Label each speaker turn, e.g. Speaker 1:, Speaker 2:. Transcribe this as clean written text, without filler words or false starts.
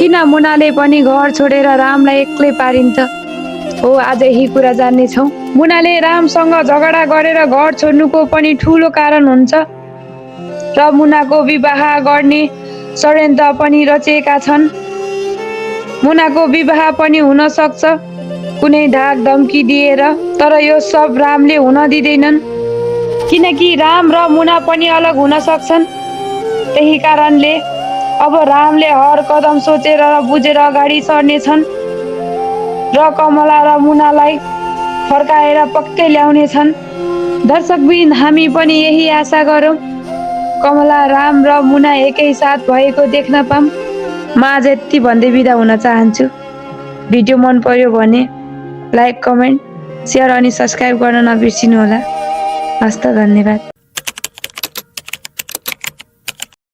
Speaker 1: किन मुनाले पनि घर छोडेर रामलाई एक्लै पारिन् त? हो, आज यही कुरा जान्नेछौँ। मुनाले रामसँग झगडा गरेर घर छोड्नुको पनि ठुलो कारण हुन्छ र मुनाको विवाह गर्ने षड्यन्त्र पनि रचेका छन्। मुनाको विवाह पनि हुन सक्छ कुनै धाक धम्की दिएर, तर यो सब रामले हुन दिँदैनन्, किनकि राम र मुना पनि अलग हुन सक्छन्। त्यही कारणले अब रामले हर कदम सोचेर र बुझेर अगाडि सर्नेछन् र कमला र मुनालाई फर्काएर पक्कै ल्याउनेछन्। दर्शकबिन हामी पनि यही आशा गरौँ कमला, राम र मुना एकै साथ भएको देख्न पाऊँ। म आज यति भन्दै बिदा हुन चाहन्छु। भिडियो मन पर्यो भने लाइक, कमेन्ट, सेयर अनि सब्सक्राइब गर्न नबिर्सिनुहोला। हस्त, धन्यवाद।